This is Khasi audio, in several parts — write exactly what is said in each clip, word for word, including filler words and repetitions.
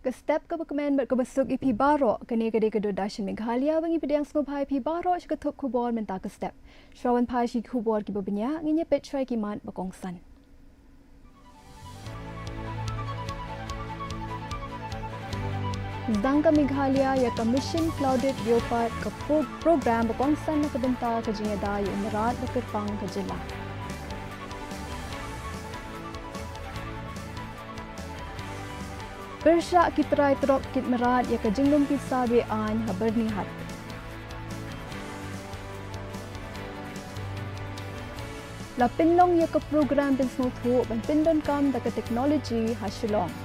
Ka step kaba kmen bad kaba suk ïa phi baroh, kane ka dei ka Doordarshan Meghalaya, ba ngi pdiang sngewbha ïa phi baroh sha ka thup khubor mynta ka step. Shuwa ban phai sha ki khubor kiba bniah, ngin ïa peit shuwa ïa ki mat ba kongsan. Sdang ka Meghalaya ïa ka Mission Clouded Leopard, ka pro-, program ba kongsan na ka bynta ka jingïada ïa u mrad ba kyrpang ka jylla. Pyrshah ki trai trok kit mrad ïa ka jinglum pisa be-aiñ ha Byrnihat. La pynlong ïa ka program pynsngewthuh ban pyndonkam da ka technology ha Shillong.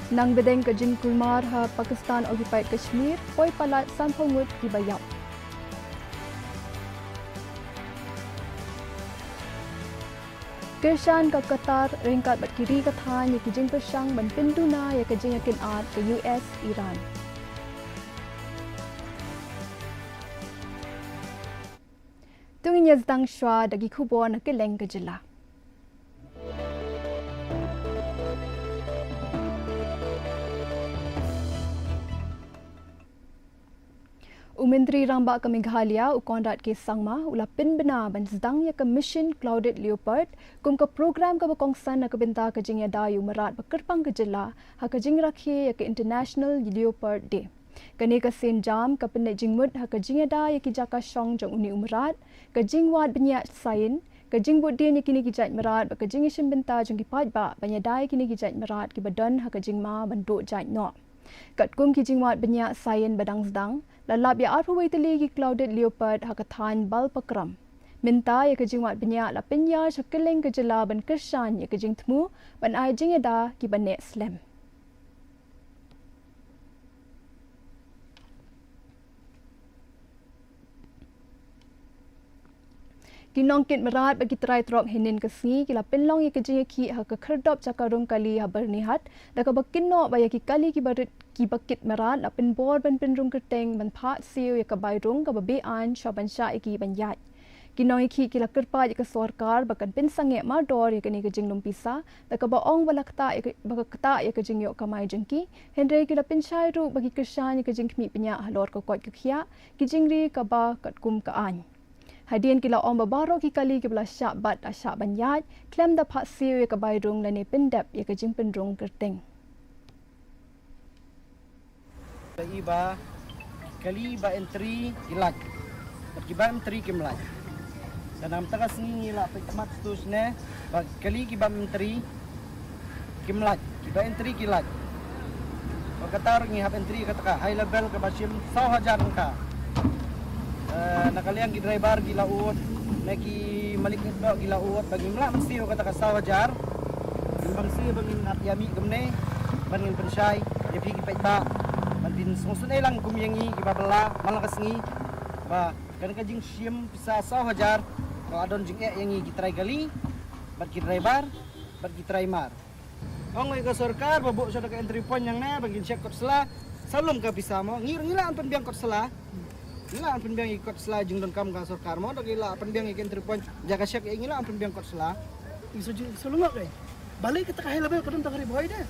Nang bdeng ka jingkulmar ha Pakistan occupied Kashmir, poi palat sanphew ngut kiba ïap. Kyrshan ka Qatar ryngkat bad ki ri ka thaiñ ïa ki jingpyrshang ban pynduna ïa ka jingïakynad ka U S Iran. To ngin ïa sdang shuwa da ki khubor na kylleng ka jylla. U Myntri Rangbah ka Meghalaya, u Conrad K Sangma, u la pynbna ban sdang ïa ka Mission Clouded Leopard, kum ka program kaba kongsan na ka bynta ka jingïada ïa u mrad ba kyrpang ka jylla, ha ka jingrakhe ïa ka International Leopard Day. Kane ka sienjam ka pynneh jingmut ha ka jingïada ïa ki jaka shong jong une u mrad, ka jingwad bniah saiñ, ka jingbuddien ïa kine ki jait mrad, bad ka jingïashim bynta jong ki paidbah ban ïada ïa kine ki jait mrad kiba don ha ka jingma ban duh jait noh. Katkum ki jingwad bniah saiñ ba dang sdang, la lap ïa arphew wei tylli ki clouded leopard ha ka thaiñ Balpakram. Mynta ïa ka jingwad bniah la pynïar sha kylleng ka jylla ban kyrshan ïa ka jingthmu ban ai jingïada kiba neh slem. Ki nongkit mrad bad ki trai trok hynnin ka sngi ki la pynlong ïa ka jingïakhih ha ka khyrdop jaka rung kali ha Byrnihat, da kaba kynnoh ba ïa ki kali kiba rit kiba kit mrad la pynbor ban pynrung kyrteng ban phah siew ïa ka bai rung kaba be-aiñ shuwa ban shah ïa ki ban ïaid. Ki nongïakhih ki la kyrpad ïa ka sorkar ba kan pynsangeh mardor ïa kane ka jinglum pisa, da kaba ong ba la ktah ïa ka, ba ka ktah ïa ka jingïoh kamai jong ki, hynrei ki la pynshai ruh ba ki kyrshan ïa ka jingkhmih bniah halor ka koit ka khiah, ki jingri kaba katkum ka aiñ. Hadien ki la ong ba baroh ki kali kiba la shah bat la shah ban ïaid, khlem da phah siew ïa ka bai rung lane pyndep ïa ka jingpynrung kyrteng. Ba i ba kali ba entry ki lait, bad ki ba entry kim lait. Sa namar kata ka sngi ngi la peit khmat tu shane ba kali ki ba entry kim lait, ki ba entry ki lait. Ba kata ruh ngi hap entry kata ka high level kaba shim saw hajar tyngka. Eh, na ka liang ki driver ki la ud, na ki malik kyrdoh ki la ud, ba ngim lah ban siew kata ka saw hajar. Ngim lah ban siew ba ngin hap ïa mih kumne, ba ngin pynshai ïa phi ki paidbah. Ban pynsngewsynei lang kum ïa ngi kiba bylla man la ka sngi. Ba kane ka jingshim pisa saw hajar ka la don jingeh ïa ngi ki trai kali bad ki driver bad ki trai mar. Ong ïa ka sorkar ba buh sha ka entry point hangne ba ngin check kot sla. Sa lum ka pisa mo. Ngi, ngi lah ban pynbiang kot sla. Ngi lah ban pynbiang ïa kot sla jingdonkam ka sorkar mo. Da ngi lah ban pynbiang ïa ka entry point jaka check, ngi lah ban pynbiang kot sla. Ngi sa ju, sa lum ka. Balei kata ka high level ka don tang ha Ri Bhoi de.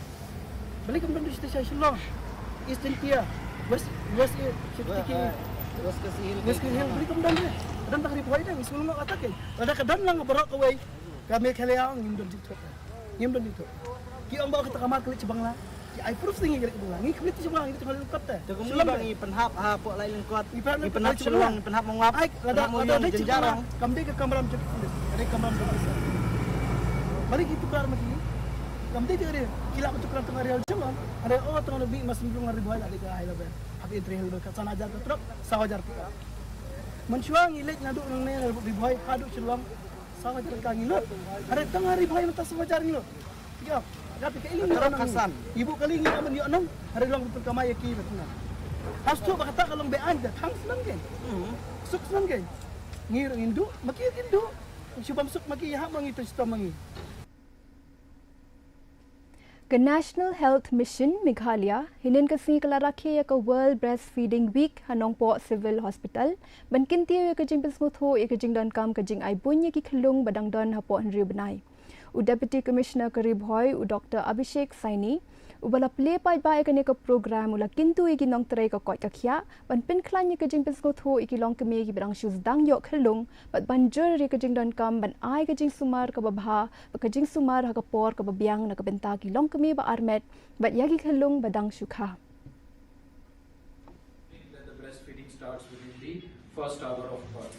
Balei kam don sha Shillong, East Jaintia, West, West, eh, West Khasi Hills. West Khasi Hills, balei kam don de. Ka don tang ha Ri Bhoi de, ngi sa lum kata ke. Lada ka don lang baroh kawei ka Meghalaya ngim don jingthoh. Ngim don jingthoh. Ki ong ba kata ka mar ka leit sha Bangla. Ki ai proof sha ngi ka leit sha Bangla. Ngi khlem leit sha Bangla, ngi leit sha Bangla lyngkot te. Te kumno ba ngi pynhap hapoh Lai Lyngkot, ngi pynhap Shillong, ngi pynhap Mawngap, pynhap Mawïong, Jynjarong. Kam dei ka kamram jong ki. Ka dei kamram jong ki. Balei ki tukar ma ki? Kam dei te ki la tukar tang ha Ri Bhoi jong. Are o tang na bi mas Ri Bhoi la dei ka high level. Hap entry high level ka san hajar ka trok, saw hajar ka. Mynshuwa ngi leit naduh nangne Ri Bhoi haduh Shillong. Saw hajar ka ngi lut. Are tang ha Ri Bhoi mynta saw hajar ngi lut. Ïa, ïa, phi ka iling. Ibu kali ngi aman ïoh nang. Are long pynkamai ïa ki ba tang. Hasto ba kata ka long be-aiñ da thang snem ke. Suk snem ke. Ngi ruh ngin duh, ma ki ngin duh. Shu bam suk ma ki ïa ha ma ngi tu stom ma ngi. Ka National Health Mission Meghalaya, hynnin ka sngi ka la rakhe ïa ka World Breastfeeding Week ha Nongpoh Civil Hospital, ban kyntiew ïa ka jingpynsngewthuh ïa ka jingdonkam ka jingai buiñ ïa ki khyllung ba dang don hapoh hynriew bnai. U Deputy Commissioner ka Ri Bhoi, u Doctor Abhishek Saini, uba la plie paidbah ïa kane ka program, u la kyntu ïa ki nongtrei ka koit ka khiah ban pynkhlaiñ ïa ka jingpynsngewthuh ïa ki longkmie kiba dang shu sdang ïoh khyllung bad ban jur ïa ka jingdonkam ban ai ka jingsumar kaba bha bad ka jingsumar ha ka por kaba biang na ka bynta ki longkmie ba armet bad ïa ki khyllung ba dang shu kha. That the breastfeeding starts within the first hour of birth.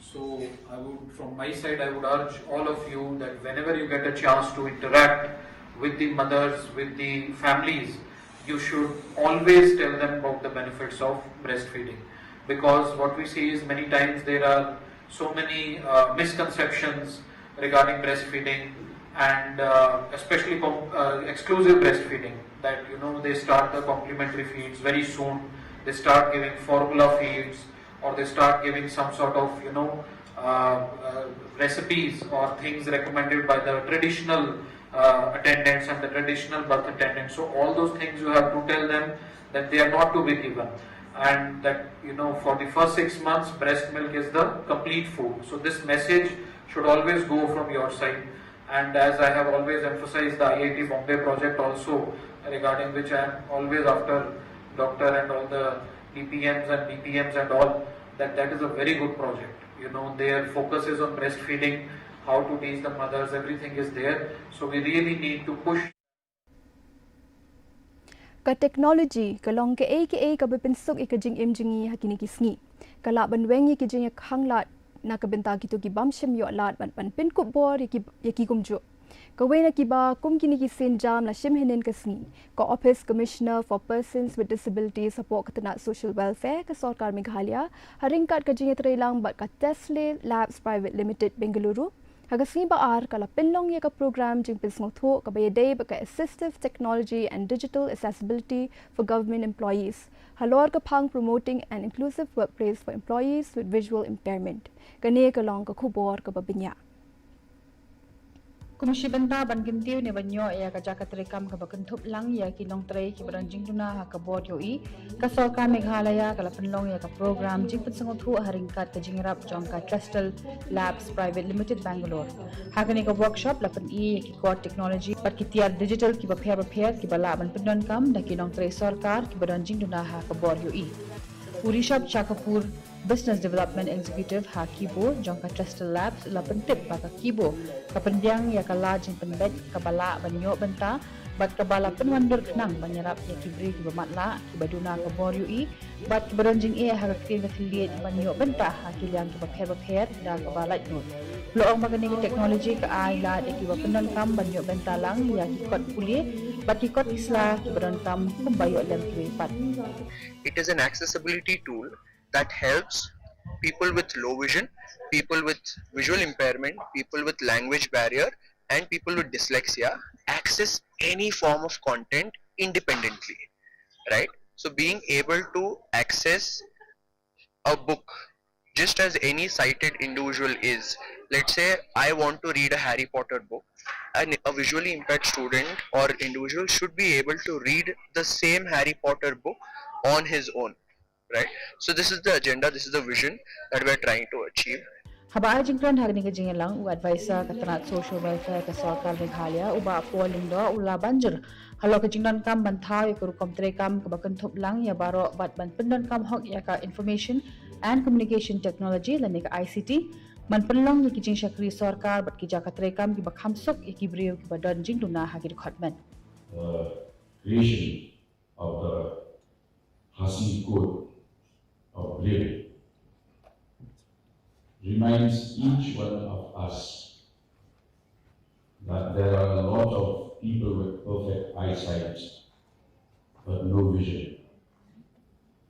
So I would, from my side, I would urge all of you that whenever you get a chance to interact with the mothers, with the families, you should always tell them about the benefits of breastfeeding. Because what we see is many times there are so many uh, misconceptions regarding breastfeeding and uh, especially com- uh, exclusive breastfeeding, that you know they start the complementary feeds very soon, they start giving formula feeds, or they start giving some sort of you know uh, uh, recipes or things recommended by the traditional uh, attendants and the traditional birth attendants. So all those things you have to tell them that they are not to be given, and that you know for the first six months breast milk is the complete food. So this message should always go from your side. And as I have always emphasized, the I I T Bombay project also, regarding which I am always after doctor and all the P P Ms and B P Ms and all, that that is a very good project. You know, their focus is on breastfeeding, how to teach the mothers, everything is there. So we really need to push. Ka technology ka long kaei kaei kaba pynsuk ïa ka jingim jong ngi ha kine ki sngi. Ka lah ban weng ïa ki jingïakhanglad na ka bynta kito ki bym shym ïoh lad bad ban pynkup bor ïa ki, ïa ki kumjuh. Kawei na kiba kum kine ki sienjam la shim hynnin ka sngi, ka Office Commissioner for Persons with Disabilities hapoh ka tnat Social Welfare ka Sorkar Meghalaya, ha ryngkat ka jingïatreilang bad ka Testle Labs Private Limited, Bengaluru, ha ka sngi ba ar ka la pynlong ïa ka program jingpynsngewthuh kaba ïadei bad ka Assistive Technology and Digital Accessibility for Government Employees halor ka phang Promoting an Inclusive Workplace for Employees with Visual Impairment. Kane ka long ka khubor kaba bniah. Kum shi bynta ban kyntiew ne ban ïoh ïa ka jaka treikam kaba kynthup lang ïa ki nongtrei kiba don jingduna ha ka bor ïohi, ka Sorkar Meghalaya ka la pynlong ïa ka program jingpynsngewthuh ha ryngkat ka jingïarap jong ka Testle Labs Private Limited, Bangalore. Ha kane ka workshop la pyni ïa ki kor technology bad ki tiar digital kiba pher bapher kiba lah ban pyndonkam da ki nongtrei sorkar kiba don jingduna ha ka bor ïohi. U Rishabh Chakapur, Business Development Executive ha Kibo jong ka Testle Labs, u la pyntip ba ka Kibo ka pynbiang ïa ka lad jingpynbeit kaba lah ban ïoh bynta bad kaba la pynwandur khnang ban ïarap ïa ki briew kiba matlah, kiba duna ka bor ïohi bad kiba don jingeh ha ka ktien ka thylliej ban ïoh bynta ha ki liang kiba pher bapher da kaba laitluid. U la ong ba kane ka technology ka ai lad ïa kiba pyndonkam ban ïoh bynta lang ïa ki kot pule bad ki kot ki sla kiba donkam kumba ïoh lem kiwei pat. It is an accessibility tool that helps people with low vision, people with visual impairment, people with language barrier, and people with dyslexia access any form of content independently, right? So, being able to access a book just as any sighted individual is. Let's say I want to read a Harry Potter book, and a visually impaired student or individual should be able to read the same Harry Potter book on his own, right? So this is the agenda, this is the vision that we are trying to achieve. Haba ai jingkren ha kane ka jingïalang, u advisor ka tnat Social Welfare ka Sorkar Meghalaya, u Bah Paul Lyngdoh, u la ban jur halor ka jingdonkam ban thaw ïa ka rukom treikam kaba kynthup lang ïa baroh bad ban pyndonkam hok ïa ka Information and Communication Technology lane ka I C T, ban pynlong ïa ki jingshakri sorkar bad ki jaka treikam kiba kham suk ïa ki briew kiba don jingduna ha ki dkhot met. The creation of the Khasi Code of Braille reminds each one of us that there are a lot of people with perfect eyesight but no vision,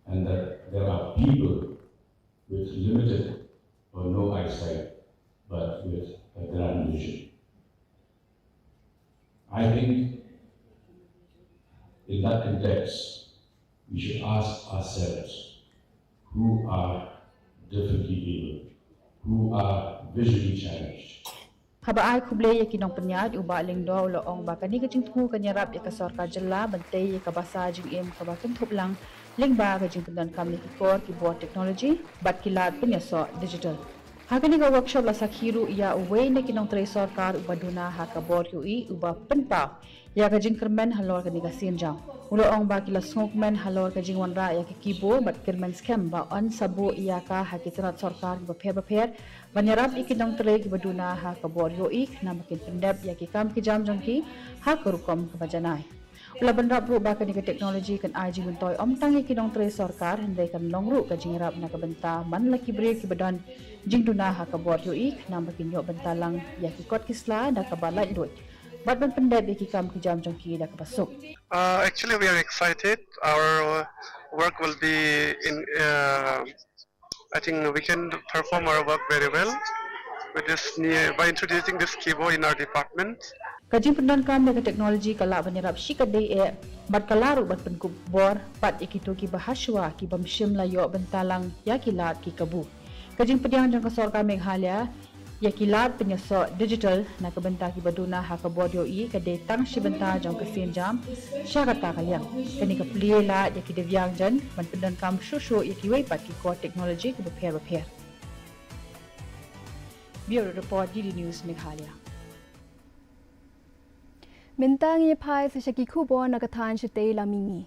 and that there are people with limited or no eyesight but with a grand vision. I think in that context, we should ask ourselves, who are differently abled, who are visually challenged? Haba ai khublei ïa ki nongpynïaid, u Bah Lyngdoh u la ong ba kane ka jingthmu kan ïarap ïa ka sorkar jylla ban tei ïa ka basa jingim kaba kynthup lang lyngba ka jingpyndonkam ïa ki kor ki bor technology bad ki lad pynïasoh digital. Ha kane ka workshop la sakhi ruh ïa uwei na ki nongtrei sorkar uba duna ha ka bor ïohi uba pynpaw ïa ka jingkyrmen halor kane ka sienjam. U la ong ba ki la sngewkmen halor ka jingwanrah ïa ka kibo bad kyrmen skhem ba yn sa buh ïa ka ha ki tnat sorkar kiba pher bapher ban ïarap ïa ki nongtrei kiba duna ha ka bor ïohi khnang ba kin pyndep ïa ki kam ki jam jong ki ha ka rukom kaba janai. U la bynrap ruh ba kane ka technology kan ai jingmyntoi ym tang ïa ki nongtrei sorkar hynrei kan long ruh ka jingïarap na ka bynta man la ki briew kiba don jingduna ha ka bor ïohi khnang ba kin ïoh bynta lang ïa ki kot ki sla da kaba laitluid bad ban pyndep ïa ki kam ki jam jong ki da kaba suk. Uh, actually, we are excited. Our, uh, work will be in, uh, I think we can perform our work very well with this new, by introducing this kibo in our department. Ka jingpyndonkam ïa ka technology ka lah ban ïarap shikatdei eh bad ka lah ruh ban pynkup bor pat ïa kito kiba hashwa ki bym shym la ïoh bynta lang ïa ki lad ki kabu. Ka jingpdiang jong ka sorkar Meghalaya ïa ki lad pynïasoh digital na ka bynta kiba duna ha ka bor ïohi ka dei tang shi bynta jong ka sienjam sha kata ka liang. Kane ka plie lad ïa ki divyang jan ban pyndonkam shuh shuh ïa kiwei pat ki kor technology kiba pher bapher. Bureau Report, D D News Meghalaya. Mynta ngin ïa phai sa sha ki khubor na ka thaiñ shatei la mihngi.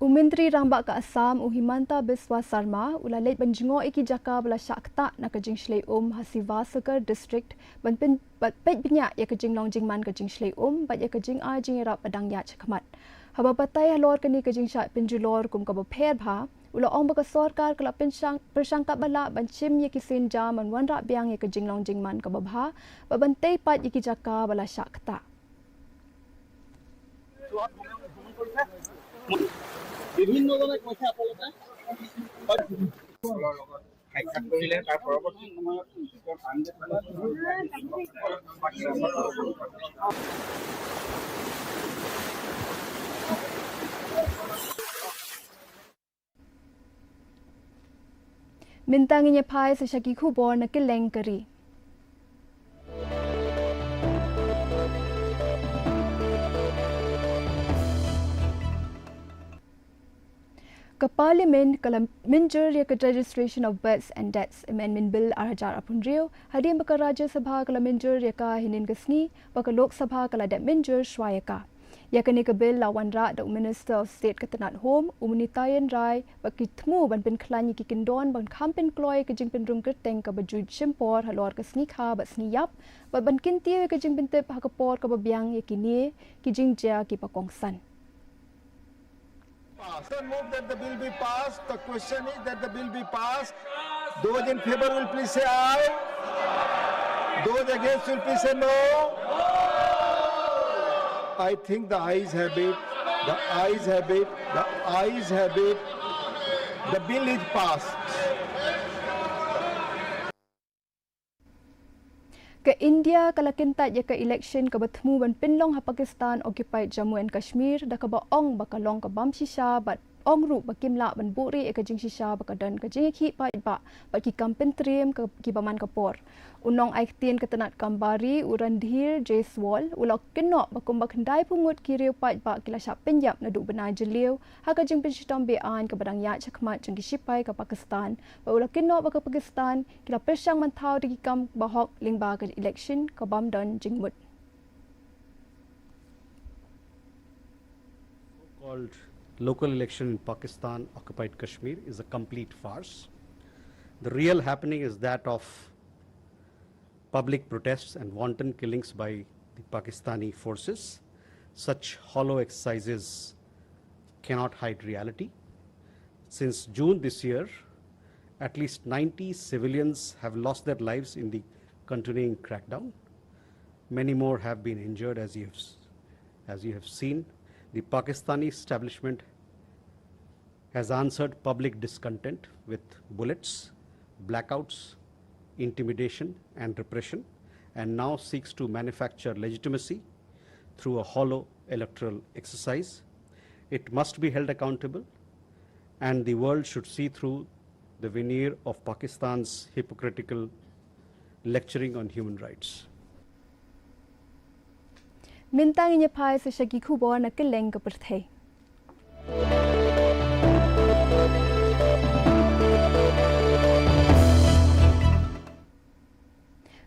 U Myntri Rangbah ka Assam, u Himanta Biswa Sarma, u la leit ban jngoh ïa ki jaka ba la shah ktah na ka jingshlei um ha Sivasagar District, ban pyn-, ban peit bniah ïa ka jinglong jingman ka jingshlei um bad ïa ka jingai jingïarap ba dang ïaid shakhmat. Haba batai halor kane ka jingshah pynjulor kum kaba pher bha, u la ong ba ka sorkar ka la pynshang, pyrshang katba lah ban shim ïa ki sienjam ban wanrah biang ïa ka jinglong jingman kaba bha bad ban tei pat ïa ki jaka ba la shah ktah. বিভিন্ন ধৰণে কৈছে আপোনালোকে। Mynta ngin ïa phai sa sha ki khubor na kylleng ka ri. Ka Parliament ka la mynjur ïa ka Registration of Births and Deaths Amendment Bill ar hajar arphew hynriew, hadien ba ka Rajya Sabha ka la mynjur ïa ka hynnin ka sngi, ba ka Lok Sabha ka la dep mynjur shuwa ïa ka. Ïa kane ka bill la wanrah da u Minister of State ka tnat Home, u Nityanand Rai, bad ki thmu ban pynkhlaiñ ïa ki kyndon ban kham pynkloi ïa ka jingpynrung kyrteng kaba ju shim por halor ka sngi kha bad sngi ïap, bad ban kyntiew ïa ka jingpyntip ha ka por kaba biang ïa kine ki jingjia kiba kongsan. Pass. Motion move that the bill be passed. The question is that the bill be passed. Those in favor will please say aye. Those against will please say no. I think the ayes have it. The ayes have it. The ayes have it. The bill is passed. Ka India ka la kyntait ïa ka election kaba thmu ban pynlong ha Pakistan occupied Jammu and Kashmir, da kaba ong ba ka long ka bam shisha bad ong ruh ba kim lah ban buhrieh ïa ka jingshisha ba ka don ka jingïakhih paidbah bad ki kam pyntriem ka, kiba man ka por. U nongai ktien ka tnat kam bari, u Randhir Jaiswal, u la kynnoh ba kumba khyndai phew ngut ki riew paidbah ki la shah pynïap naduh bnai Jylliew ha ka jingpynshitom be-aiñ kaba dang ïaid shakhmat jong ki shipai ka Pakistan. Bad u la kynnoh ba ka Pakistan ki la pyrshang ban thaw da ki kam bahok lyngba ka election ka bym don jingmut. So-called local election in Pakistan occupied Kashmir is a complete farce. The real happening is that of public protests and wanton killings by the Pakistani forces. Such hollow exercises cannot hide reality. Since June this year, at least ninety civilians have lost their lives in the continuing crackdown. Many more have been injured, as you have s-, as you have seen. The Pakistani establishment has answered public discontent with bullets, blackouts, intimidation, and repression, and now seeks to manufacture legitimacy through a hollow electoral exercise. It must be held accountable, and the world should see through the veneer of Pakistan's hypocritical lecturing on human rights. Mynta ngin ïa phai sa sha ki khubor na kylleng ka pyrthei.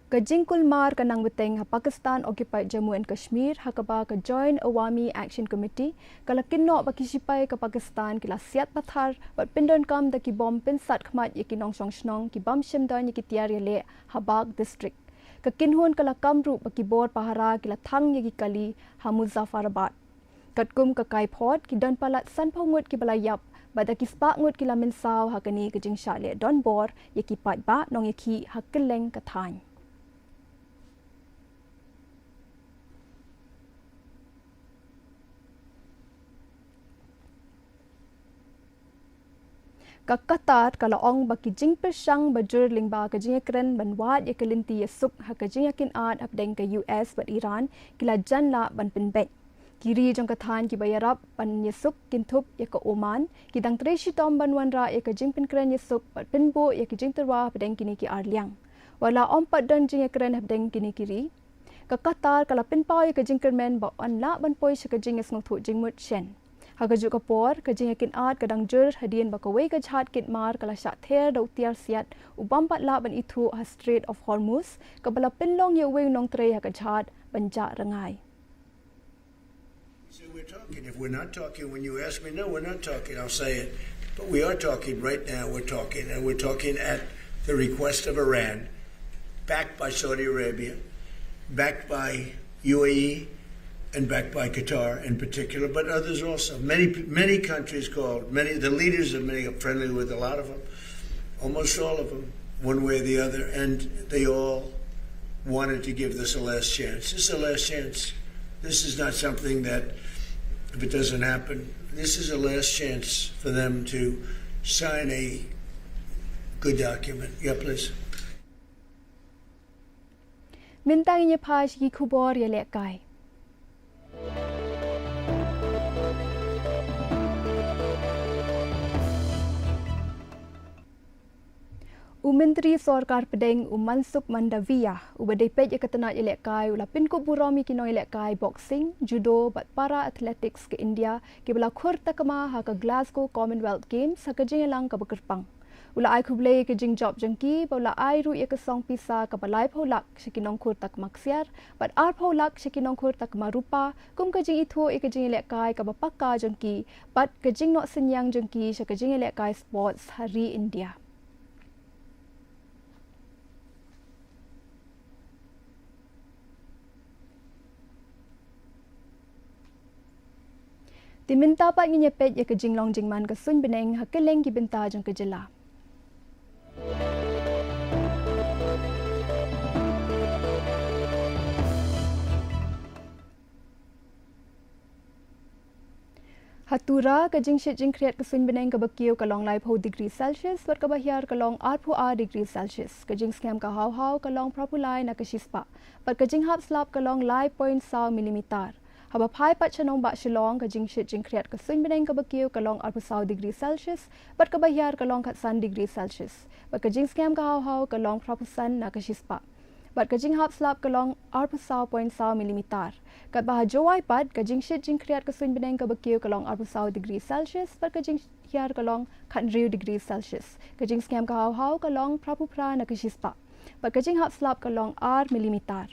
Ka jingkulmar ka nang bteng ha Pakistan occupied Jammu and Kashmir, ha kaba ka Joint Awami Action Committee ka la kynnoh ba ki shipai ka Pakistan ki la siat pathar bad pyndonkam da ki bom pynsat khmat ïa ki nongshong shnong ki bym shym don ïa ki tiar ïaleh ha Bagh District. Ka kynhun ka la kam ruh ba ki bor pahara ki la thang ïa ki kali ha Muzaffarabad. Katkum ka kaiphod, ki don palat sanphew ngut kiba la ïap, bad da ki spah ngut ki la mynsaw ha kane ka jingshah leh donbor ïa ki paidbah nongïakhih ha kylleng ka thaiñ. Ka Qatar ka la ong ba ki jingpyrshang ba jur lyngba ka jingïakren ban wad ïa ka lynti ïasuk ha ka jingïakynad hapdeng ka U S bad Iran ki la jan lah ban pynbeit. Ki ri jong ka thaiñ kiba ïarap ban ïasuk kynthup ïa ka Oman, ki dang trei shitom ban wanrah ïa ka jingpynkren ïasuk bad pynbud ïa ka jingtyrwa hapdeng kine ki arliang. Wat la ym pat don jingïakren hapdeng kine ki ri, ka Qatar ka la pynpaw ïa ka jingkyrmen ba yn lah ban poi sha ka jingïasngewthuh jingmut shen. Ha kajuh ka por, ka jingïakynad ka dang jur hadien ba kawei ka jhad kit mar ka la shah ther da u tiar siat u bym pat lah ban ithuh ha Strait of Hormuz, kaba la pynlong ïa uwei u nongtrei ha ka jhad ban jah rngai. So we're talking. If we're not talking, when you ask me, no, we're not talking, I'll say it. But we are talking right now. We're talking, and we're talking at the request of Iran, backed by Saudi Arabia, backed by U A E, and backed by Qatar in particular, but others also. Many, many countries called, many, the leaders of many, I'm friendly with a lot of them, almost all of them, one way or the other, and they all wanted to give this a last chance. This is a last chance. This is not something that, if it doesn't happen, this is a last chance for them to sign a good document. Yeah, please. Mynta ngin ïa phai sha ki khubor ïalehkai. U Myntri Sorkar Pdeng u Mansukh Mandaviya, uba dei peit ïa ka tnat ïalehkai, u la pynkup burom ïa ki nongïalehkai boxing, judo bad para athletics ka India kiba la khur takma ha ka Glasgow Commonwealth Games ha ka jingïalang kaba kyrpang. U la ai khublei ïa ka jingjop jong ki bad u la ai ruh ïa ka song pisa kaba laiphew lak sha ki nongkhur takma ksiar bad arphew lak sha ki nongkhur takma rupa, kum ka jingithuh ïa ka jingïalehkai kaba paka jong ki bad ka jingnoh synñiang jong ki sha ka jingïalehkai sports ha ri India. Te mynta pat ngin ïa peit ïa ka jinglong jingman ka suiñ bneng ha kylleng ki bynta jong ka jylla. Ha Tura, ka jingshit jingkhriat ka suiñ bneng kaba kiew ka long laiphew degree Celsius bad kaba hiar ka long arphew ar degree Celsius. Ka jingskhem ka haw haw ka long phraphew lai na ka shispah bad ka jinghap slap ka long lai point saw millimeter. Haba phai pat sha nongbah Shillong, ka jingshit jingkhriat ka suiñ bneng kaba kiew ka long arphew saw degree Celsius bad kaba hiar ka long khatsan degree Celsius bad ka jingskhem ka haw haw ka long phraphew san na ka shispah bad ka jinghap slap ka long arphew saw point saw millimeter. Katba ha Jowai pat, ka jingshit jingkhriat ka suiñ bneng kaba kiew ka long arphew saw degree Celsius bad ka jinghiar ka long khathynriew degree Celsius. Ka jingskhem ka haw haw ka long phraphew phra na ka shispah bad ka jinghap slap ka long ar millimeter.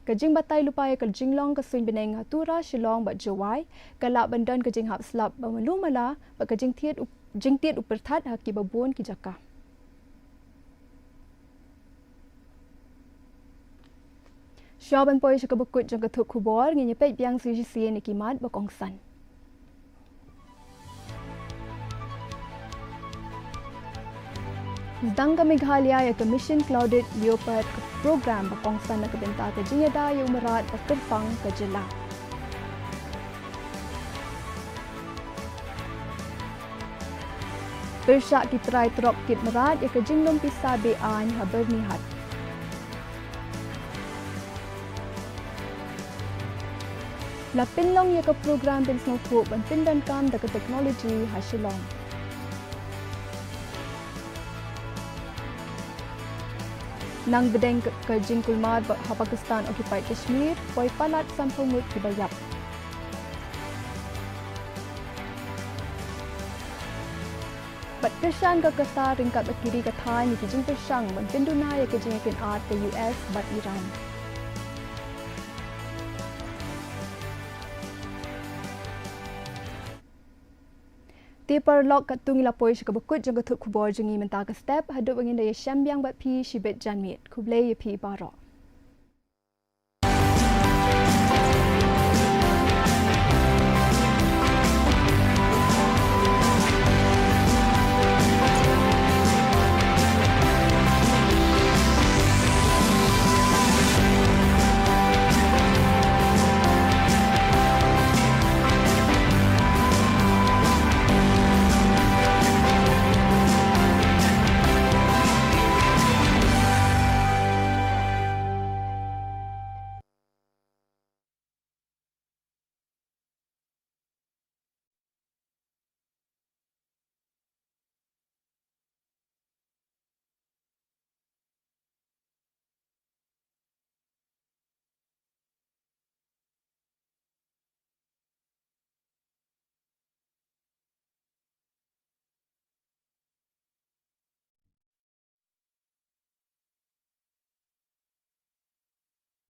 Ka jingbatai lypa ïa ka jinglong ka suiñ bneng ha Tura, Shillong bad Jowai ka lah ban don ka jinghap slap ba malu mala bad ka jingtied u, jingtied u pyrthat ha kiba bun ki jaka. Shuwa ban poi sha kaba kut jong ka thup khubor, ngin ïa peit biang sa shisien ïa ki mat ba kongsan. Sdang ka Meghalaya ïa ka Mission Clouded Leopard, ka program ba kongsan na ka bynta ka jingïada ïa u mrad ba kyrpang ka jylla. Pyrshah ki trai trok kit mrad ïa ka jinglum pisa be-aiñ ha Byrnihat. La pynlong ïa ka program pynsngewthuh ban pyndonkam da ka technology ha Shillong. Nang bdeng ka jingkulmar ha Pakistan occupied Kashmir, poi palat sanphew ngut kiba ïap. Bad kyrshan ka Qatar ryngkat bad ki ri ka thaiñ ïa ki jingpyrshang ban pynduna ïa ka jingïakynad ka U S bad Iran. Te paralok, katto ngi la poi sha kaba kut jong ka thup khubor jong ngi mynta ka step, haduh ba ngin da ïashem biang bad phi shibit janmiet. Khublei ïa phi baroh.